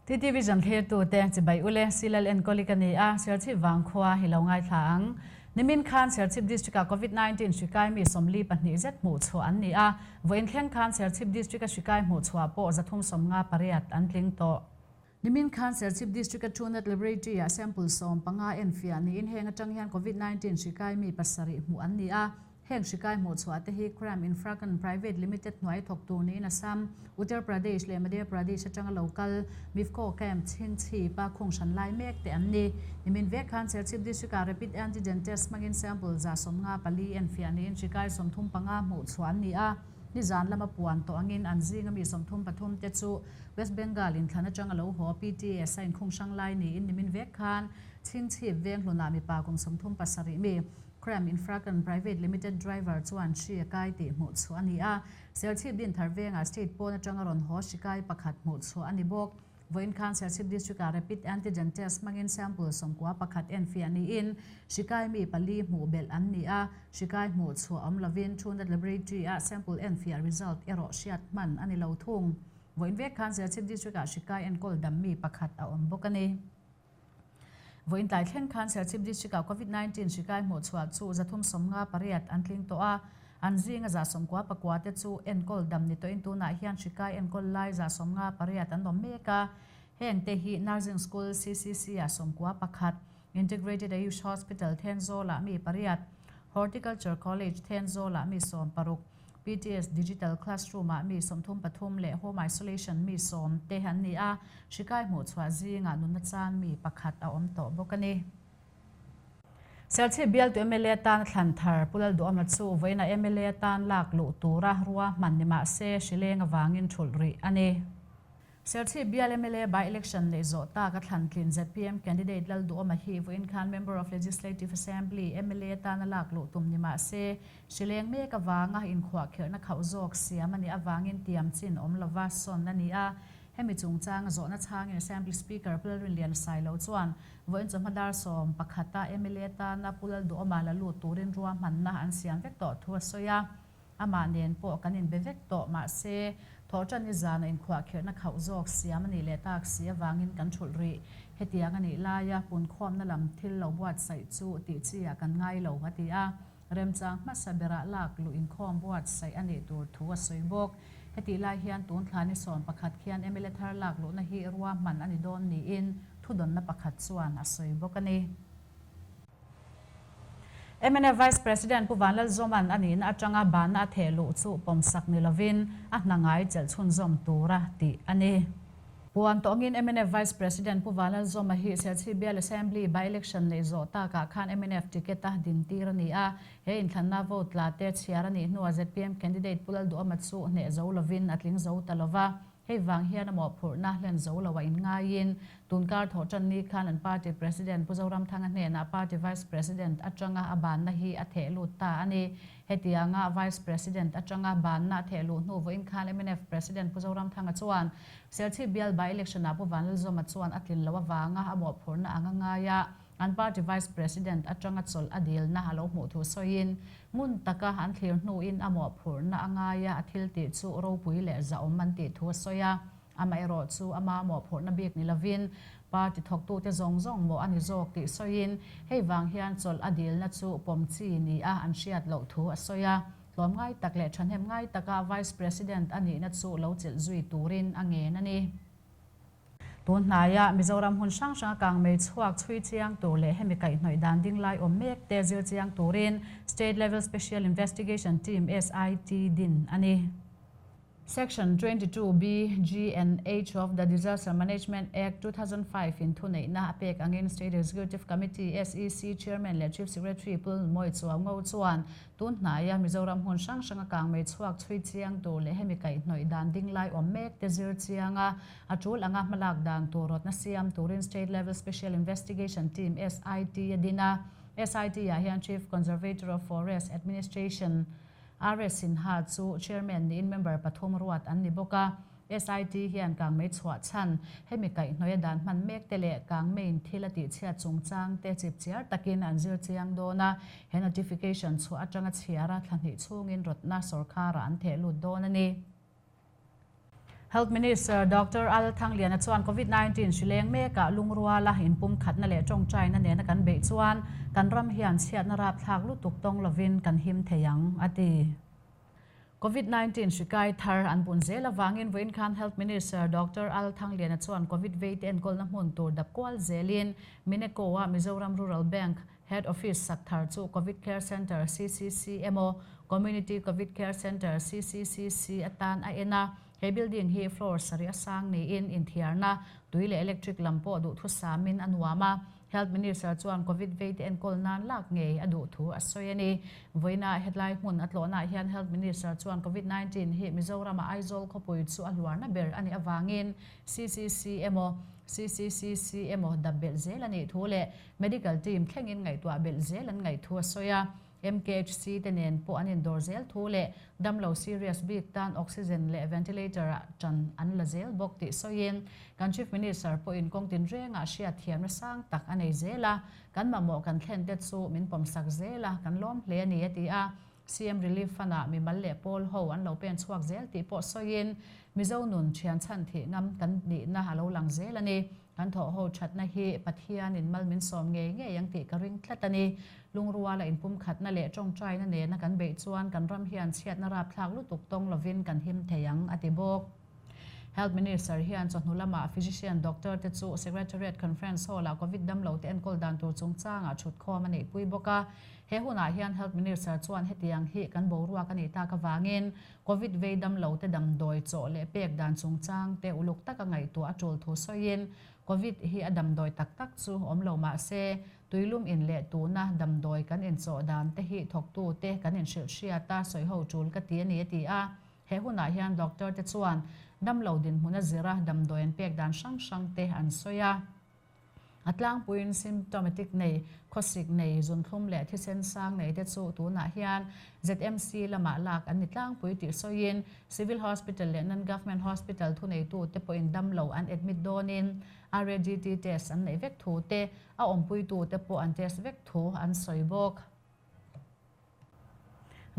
TTV Zanthirtute chibai ule Silal enkawli ka ni a, Serchhip vangkhua hi lo ngaithla ang. Nimin khan Serchhip District-ah Covid-19 hri kai mi 42 zet hmuh chhuah an ni a, vawiin thleng khan Serchhip District-a hri kai hmuh chhuah pawh 358 an tling tawh. Nimin khan Serchhip District-a Truenat Laboratory-ah sample 15 enfiah niin heng atang hian Covid-19 hri kai mi pasarih hmuh an ni a. Heng hri kai hmuh chhuah te hi Cram Infracon Private Limited hnuai thawk tur niin Assam, Uttar Pradesh leh Madhya Pradesh atanga lo kal Mifco Camp chhingchhip a khung hran lai mek te an ni. Nimin vek khan Serchhip District-ah Rapid Antigen Test hmangin sample 154 enfiah niin hri kai 35 hmuh chhuah an ni a. Nizan lama puan tawh angin an zinga mi 33 te chu West Bengal inthlan atanga lo haw PTS a inkhung hrang lai niin nimin vek khan chhingchhip veng hlunah mipa kum 37 mi Cram Infracon Private Limited driver chuan hri a kai tih hmuh chhuah a ni a. Serchhip Dinthar vengah state pawn atanga rawn haw hri kai pakhat hmuh chhuah a ni bawk. Vawiin khan Serchhip District-ah Rapid Antigen Test hmangin sample 91 enfiah niin hri kai mi pali hmuh belh an ni a. Hri kai hmuh chhuah awm lovin Truenat Laboratory-ah sample enfiah result erawh hriat hman a ni lo thung. Vawiin vek khan Serchhip District-ah hri kai enkawl dam mi pakhat a awm bawk a ni. Vawiin tlai thleng khan Serchhip District-ah Covid-19 hri kai hmuh chhuah chu 358 an tling tawh a, an zinga 99 te chu enkawl dam ni tawhin tunah hian hri kai enkawl lai 58 an awm mek a. Heng te hi Nursing School CCC-ah 91, Integrated Ayush Hospital Thenzawlah mi pariat, Horticulture College Thenzawlah mi 16, PTS Digital Classroom-ah mi 33 leh Home Isolation mi 10 te an ni a, hri kai hmuh chhuah zingah nunna chan mi pakhat a awm tawh bawk a ni. Serchhip bialtu mla tan thlan thar Pu Lalduhawma chu vawiinah mla tan lak luh tura ruahman ni mah se hrileng avangin thulh rih a ni. Serchhip bial mla by-election neih zawh tak a thlan tlin zpm candidate Lalduhawma hi vawiin khan Member of Legislative Assembly, mla, tana lak luh tum ni mah se, hrileng mek avanga inkhuahkhirhna khauh zawk siam a nih avangin tiam chin awm lova sawn a ni a. Hemi chungchanga zawhna chhangin Assembly Speaker Pu Lalrinlian Sailo chuan vawiin chawhma dar 11-a mla tana Pu Lalduhawma la lut turin ruahmanna an siam vek tawh thu a sawi a. Amah nen pawh kan inbe vek tawh, mahse, thawhṭan i zana inkhuahkhirhna khauh zawk siam a nih leh tak si avangin kan ṭhulh rih. Hetiang a nih laia punkhawmna lam thil lo buatsaih chu tih chi ah kan ngai lo, a ti a. Remchang hmasa berah lak luh inkhawm buatsaih a nih tur thu a sawi bawk. Hetih lai hian tun thla ni 11 khian mla thar lak luhna hi ruahman a ni dawn niin thudawnna pakhat chuan a sawi bawk a ni. Mnf Vice President Pu Vanlalzawma'n a nihna atanga banna a theh luh chu pawmsak ni lovin a hna ngai chelh chhunzawm tura tih a ni. Puan tawngin mnf Vice President Pu Vanlalzawma hi Serchhip Bial Assembly by-election neih zawh takah khan mnf ticket a dintir a ni a, he inthlanna vote la te chhiar a nih hnuah zpm candidate Pu Lalduhawma chu hneh zo lovin a tling zo ta lova. Hei vang hian a mawhphurhna hlen zo lo a inngaiin, tunkar thawh tan ni khan an party president Pu Zoramthanga hnenah party vice president atanga a banna hi a theh lut ta a ni. Hetianga vice president atanga banna a theh luh hnu vawiin khan mnf president Pu Zoramthanga chuan Serchhip bial by-election-ah Pu Vanlalzawma chuan a tlin loh avanga a mawhphurhna anga ngaia an party vice president atanga chawlh a dilna a lo hmuh thu sawiin, ngun taka an thlir hnuin a mawhphurhna a ngaia a thil tih chu ropui leh zahawm an tih thu a sawi a. Amaherawh chu ama mawhphurhna bik ni lovin party thawktute zawng zawng mawh a ni zawk tih sawiin, hei vang hian chawlh a dilna chu pawm chi ni a an hriat loh thu a sawi a. Tlawmngai tak leh thahnem ngai taka vice president a nihna chu lo chelh zui turin a ngen a ni. Tun hnaia Mizoram hmun hrang hranga kangmei chhuak chhui chiang tur leh hemi kaihhnawih dan ding lai awm mek te zir chiang turin State Level Special Investigation Team, SIT, din a ni. Section 22B, G and H of the Disaster Management Act, 2005 in thuneihna a pek angin State Executive Committee, SEC, Chairman leh Chief Secretary Pu Lmawii Chuango chuan Tun hnaia Mizoram hmun hrang hranga kangmei chhuak chhui chiang tur leh hemi kaihhnawih dan ding lai awm mek te zir chianga a tul anga hmalak dan tur rawtna siam turin State Level Special Investigation Team, SIT, a din a. SIT-ah hian Chief Conservator of Forest Administration, RS Sinha chu Chairman niin member pathum ruat an ni bawk a. SIT hian kangmei chhuah chhan, hemi kaihhnawih a dan hman mek te leh kangmeiin thil a tihchhiat chungchang te chip chiar takin an zir chiang dawn a, he notification chhuah atanga chhiara thla hnih chhungin rawtna sawrkharah an theh lut dawn a ni. Health Minister Doctor Al Thangliana chuan Covid 19 hri leng mekah lungruala inpumkhatna leh tawngtaina nena kan beih chuan kan ram hian chhiatna rapthlak lutuk tawng lovin kan him thei ang, a ti. Covid 19 hri kai thar an bun zel avangin vawiin khan Health Minister Doctor Al Thangliana chuan Covid veite enkawlna hmun tur dap kual zelin Mineco-a Mizoram Rural Bank Head Office sak thar chu Covid Care Centre, CCC, emaw Community Covid Care Centre, CCCC, atan a en a. He building hi floor sarih a sang niin inthiarna, tui leh electric lam pawh duhthusamin a nuam a. Health Minister chuan Covid veite enkawl nan lak ngei a duh thu a sawi a ni. Vawiina hetlai hmun a tlawhnaah hian Health Minister chuan Covid 19 hi Mizorama Aizawl khawpui chu a hluarna ber a nih avangin CCC emaw CCCC emaw dap belh zel a nih thu leh Medical team thlengin ngaihtuah belh zel an ngaih thu a sawi a. MKHC te nen pawh an indawr zel thu leh damlo serious bik tan oxygen leh ventilator ah tan an la zel bawk tih sawiin kan Chief Minister pawhin kawng tinrengah hriatthiamna sang tak a nei zel a, kan mamawh kan thlen te chu min pawmsak zel a, kan lawm hle a ni a ti a. CM Relief Fund ah mimal leh pawl ho an lo pen chhuak zel tih pawh sawiin Mizo nun thian chhan thih ngam kan nihna a lo lang zel a ni. Kan thawh ho thatna hi Pathianin mal min sawm ngei ngei ang tih ka ring tlat a ni. Lungruala inpumkhatna leh tawngtaina nena kan beih chuan kan ram hian chhiatna rapthlak lutuk tawng lovin kan him thei ang, a ti bawk. Health Minister hian chawhnu lamah Physician Doctor te chu Secretariat Conference Hall-ah Covid damlote enkawl dan tur chungchangah thutkhawm a neihpui bawk a. He hunah hian Health Minister chuan hetiang hi kan boruak a nih tak avangin Covid vei damlote damdawi chawh leh pek dan chungchang te uluk taka ngaihtuah a tul thu sawiin Covid hi a damdawi tak tak chu awm lo mah se tuilum in leh tuna damdawi kan inchawh dan te hi thawktute kan inhrilh hriat a sawiho tul ka ti a ni a ti a. He hunah hian doctor te chuan damlo dinhmun a zira damdawi an pek dan hrang hrang te an sawi a. A tlangpuiin symptomatic nei, khawsik nei, zunthlum leh thisen sang nei te chu tunah hian ZMC lamah lak an ni tlangpui tih sawiin Civil Hospital leh Non-Government Hospital thuneitute pawhin damlo an admit dawnin RADT test an neih vek thu te, a awmpuitute pawh an test vek thu an sawi bawk.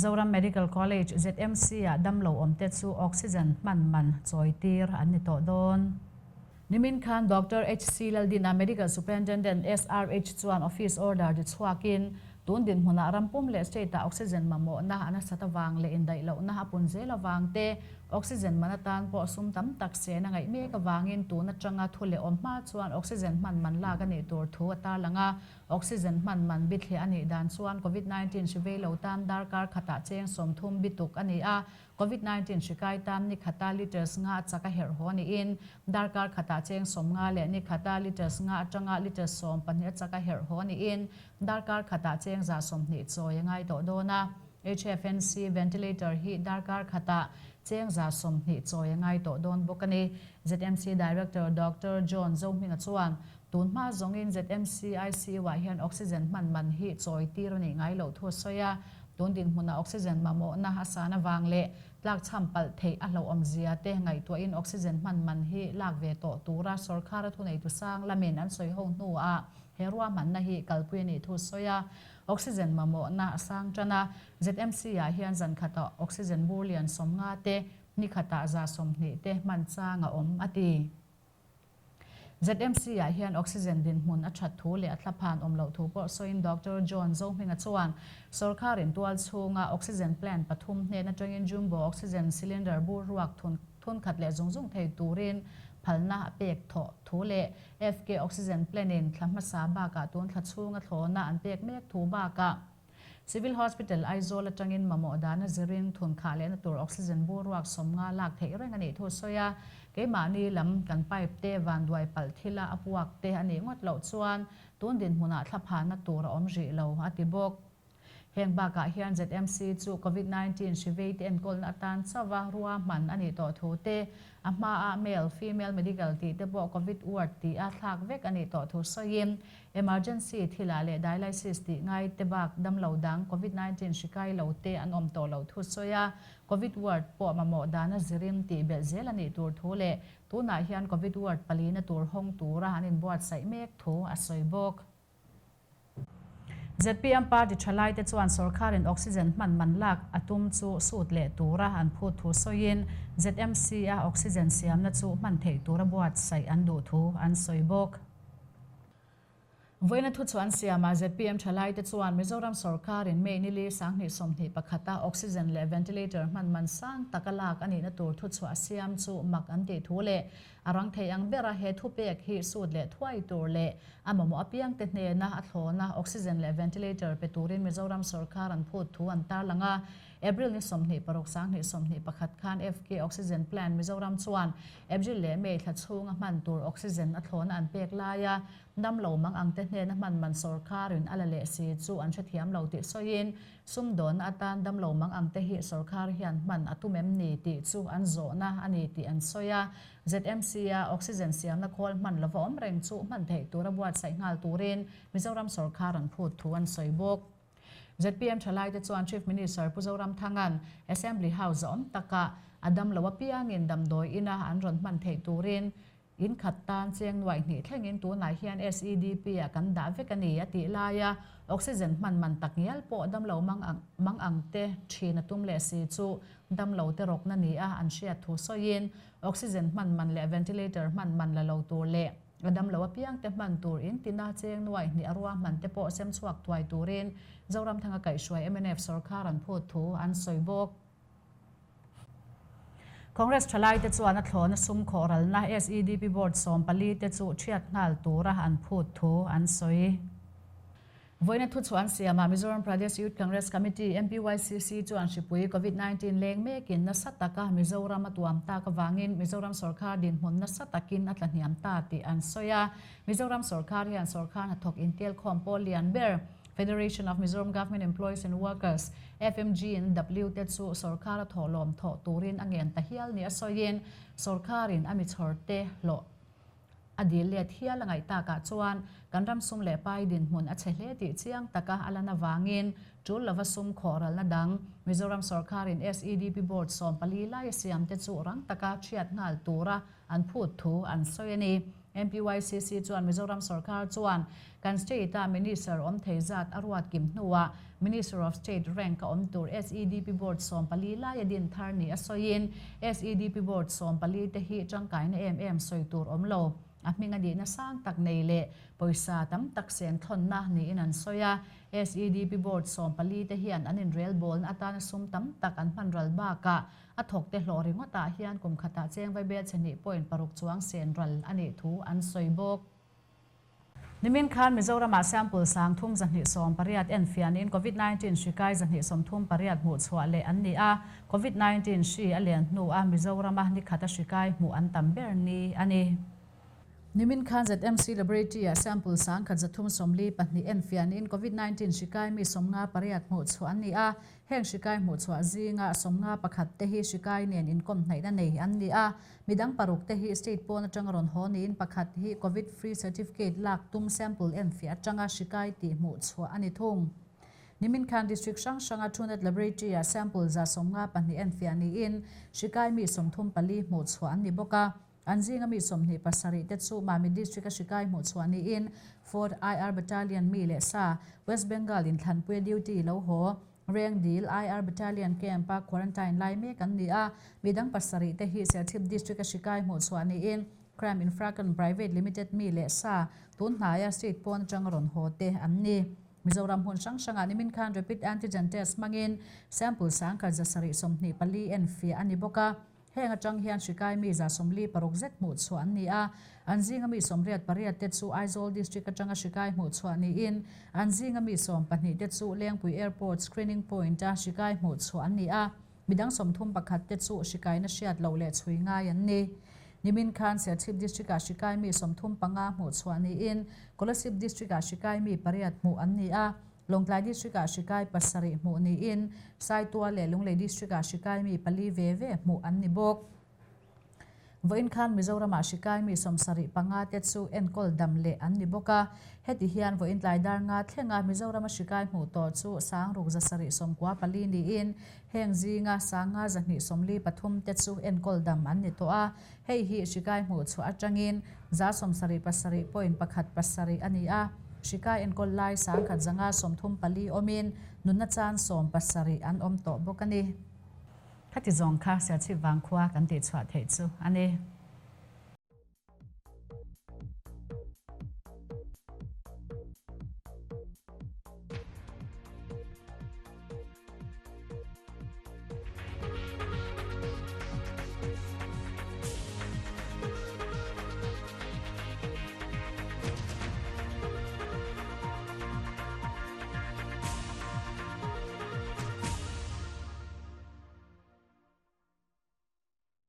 Zoram Medical College, ZMC, ah damlo awmte chu oxygen hman man chawi tir an ni tawh dawn. Nimin khan Doctor HC Laldina Medical Superintendent SRH chuan office order ti chhuakin tun dinhmunah rampum leh state ah oxygen mamawhna a nasat avang leh indaih lohna a pun zel avang te oxygen man atan pawh sum tam tak sen a ngaih mek avangin tun atanga thu leh awm hma chuan oxygen hman man lak a nih tur thu a tarlang a. Oxygen hman man bithliah a nih dan chuan Covid 19 hri vei lo tan darkar khatah cheng 30 bituk a ni a, Covid 19 hri kai tan ni khata litres nga a chak a herh haw niin darkar khatah cheng 50 leh ni khata litres nga atanga litres 12 a chak a herh haw niin darkar khatah cheng 120 chawi a ngai tawh dawn a. HFNC ventilator hi darkar khatah cheng 120 chawi a ngai tawh dawn bawk a ni. ZMC Director Doctor John Zohminga chuan Tun hma zawngin ZMC ICU-ah hian oxygen hman man hi chawi tir a nih ngai loh thu a sawi a, tun dinhmunah oxygen mamawhna a san avang leh tlakchham palh theih a hlauhawmzia te ngaihtuahin oxygen hman man hi lak ve tawh tura sawrkhara thuneitu sang lamin an sawi ho hnuah he ruahmanna hi kalpui a nih thu a sawi a. Oxygen mamawhna a sang tan a, ZMC-ah hian zan khatah oxygen bur lian 50 te, ni khatah 120 te hman chang a awm, a ti. ZMC-ah hian oxygen dinhmun a that thu leh a thlaphan awm loh thu pawh sawiin Doctor John Zohminga chuan sawrkharin tual chhunga oxygen plant pathum hnen atangin jumbo oxygen cylinder bur ruak thun thunkhat leh zung zung thei turin phalna a pek thawh thu leh FK oxygen plant-in thla hmasa bakah tun thla chhunga thlawhna an pek mek thu bakah Civil Hospital Aizawl atangin mamawh dana zirin thun khah lehna tur oxygen bur ruak 50 lak theih reng a nih thu sawi a, keimahni lam kan pipe te vanduai palh thila a puak te a nih ngawt loh chuan tun dinhmunah thlaphahna tur a awm rih lo a ti bawk. Heng bakah hian ZMC chu Covid 19 hri vei te enkawlna atan chauha ruahman a nih tawh thu te, A hmaah male, female medical tih te pawh Covid ward tih a thlak vek a nih tawh thu sawiin, emergency thilah leh dialysis tih ngai te bak damlo dang Covid 19 hri kai lo te an awm tawh loh thu sawi a, Covid ward pawh mamawh dana zirin tih belh zel a nih tur thu leh tunah hian Covid ward palina tur hawng tura an inbuatsaih mek thu a sawi bawk. Zpm party thalaite chuan sorkarin oxygen hman man lak a tum chu sut leh tura an phut thu sawiin ZMC-a oxygen siamna chu hman theih tura buatsaih an duh thu an sawi bawk. Vawiina thu chu an siam a, zpm thalaite chuan Mizoram sorkarin May nili 2021-a oxygen leh ventilator hman man sang taka lak a nihna tur thuchhuah siam chu mak an tih thu leh a rang thei ang bera he thupek hi sut leh thuai tur leh a mamawh apiangte hnena a thlawna oxygen leh ventilator pe turin Mizoram sorkar an phut thu an tarlang a. April ni 26 2021 khan FK Oxygen Plant Mizoram chuan April leh May thla chhunga hman tur oxygen a thlawna an pek laia damlo mang ang te hnena hman man sorkarin a la leh si chu an hrethiam lo tih sawiin sumdawnna atan damlo mang ang te hi sorkar hian hman a tum em ni tih chu an zawhna a ni tih an sawi a. ZMC-a oxygen siamna khawl hman lova awm reng chu hman theih tura buatsaih nghal turin Mizoram sorkar an phut thu an sawi bawk. Zpm thalaite chuan Chief Minister Pu Zoramthanga'n Assembly House a awm takah a damlo apiangin damdawi ina an rawn hman theih turin in khat tan cheng nuaih hnih thlengin tunah hian SEDP-ah kan dah vek a ni a tih laia oxygen hman man tak ngial pawh damlo mang ang mang ang te thin a tum leh si chu damlo te rawkna ni a an hriat thu sawiin oxygen hman man leh ventilator hman man la lo tur leh A damlo apiangte hman tur in tina cheng nuaih hnih a ruahman te pawh sem chhuak thuai turin Zoramthanga kaihhruai mnf sorkar an phut thu an sawi bawk. Congress thalaite chuan a thlawna sum khawhralna SEDP Board 14 te chu thiat nghal tura an phut thu an sawi. Vawiina thu chu an siam a, Mizoram Pradesh Youth Congress Committee, MPYCC, chuan hripui Covid 19 leng mekin nasa taka Mizoram a tuam tak avangin Mizoram sorkar dinhmun nasa takin a tlahniam ta tih an sawi a. Mizoram sorkar hian sorkar hnathawk intelkhawm pawl lian ber Federation of Mizoram Government Employees and Workers, FMGNW, te chu sorkar a thawhlawm thawh turin a ngen ta hial ni a sawiin sorkarin a mi chhawrte hlawh A dil let hial a ngaih takah chuan kan ram sum leh pai dinhmun a chhe hle tih chiang taka a lan avangin tul lova sum khawhralna dang Mizoram sorkarin SEDP Board 14 lai a siamte chu rang taka thiat nghal tura an phut thu an sawi a ni. MPYCC chuan Mizoram sorkar chuan kan state-a Minister awm thei zat a ruat kim hnuah Minister of State rank a awm tur SEDP Board 14 lai a din thar ni a sawiin SEDP Board 14 te hi tangkaina em em sawi tur awm lo. A hming a nihna sang tak nei leh pawisa tam tak sen thlawnna niin an sawi a. SEDP Board 14 te hian an inrelbawlna atana sum tam tak an hman ral bakah a thawkte hlawh ringawtah hian kum khatah cheng vaibel chhe hnih point paruk chuang sen ral a nih thu an sawi bawk. Nimin khan Mizoramah sample 3218 enfianin Covid 19 hri kai 238 hmuh chhuah leh an ni a, Covid 19 hri a len hnua Mizorama nikhat a hri kai hmuh an tam ber ni a ni. Nimin khan ZMC Laboratory-ah sample 1342 enfianin Covid 19 hri kai mi 58 hmuh chhuah an ni a, heng hri kai hmuh chhuah zinga 51 te hi hri kai nen inkawm hnaihna nei an ni a, Midang paruk te hi state pawn atanga rawn haw niin pakhat hi Covid free certificate lak tum sample enfiah atanga hri kai tih hmuh chhuah a ni thung. Nimin khan district hrang hranga Truenat Laboratory-ah sample 152 enfiah niin hri kai mi 34 hmuh chhuah an ni bawk a. An zinga mi 27 te chu Mamit district-a hri kai hmuh chhuah niin 4th IR Battalion mi leh sa West Bengal inthlanpuia duty lo haw Rengdil IR Battalion Camp-a quarantine lai mek an ni a, midang pasarih te hi Serchhip District-a hri kai hmuh chhuah niin Crime Infracon Private Limited mi leh sa tun hnaia state pawn atanga rawn haw te an ni. Mizoram hmun hrang hrangah nimin khan Rapid Antigen Test hmangin sample 1724 enfiah a ni bawk a. Heng atang hian hri kai mi 46 zet hmuh chhuah an ni a, an zinga mi 88 te chu Aizawl District atanga hri kai hmuh chhuah niin, an zinga mi 12 te chu Lengpui Airport Screening Point-a hri kai hmuh chhuah an ni a, midang 31 te chu hri kaina hriat loh leh chhui ngai an ni. Nimin khan Serchhip District-ah hri kai mi 35 hmuh chhuah niin, Kolasib District-ah hri kai mi pariat hmuh an ni a, Lawngtlai District-ah hri kai pasarih hmuh niin Saitual leh Lunglei District-ah hri kai mi pali ve ve hmuh an ni bawk. Vawiin khan Mizoramah hri kai mi 75 te chu enkawl dam leh an ni bawk a. Heti hian vawiin tlai dar nga thlenga Mizorama hri kai hmuh tawh chu 6794 niin heng zinga 5243 te chu enkawl dam an ni tawh a. Hei hi hri kai hmuh chhuah atangin 77.17 a ni a. Hri kai enkawl lai 1534 awmin nunna chan 17 an awm tawh bawk a ni. Khati zawng kha Serchhip vangkhua kan tihchhuah theih chu a ni.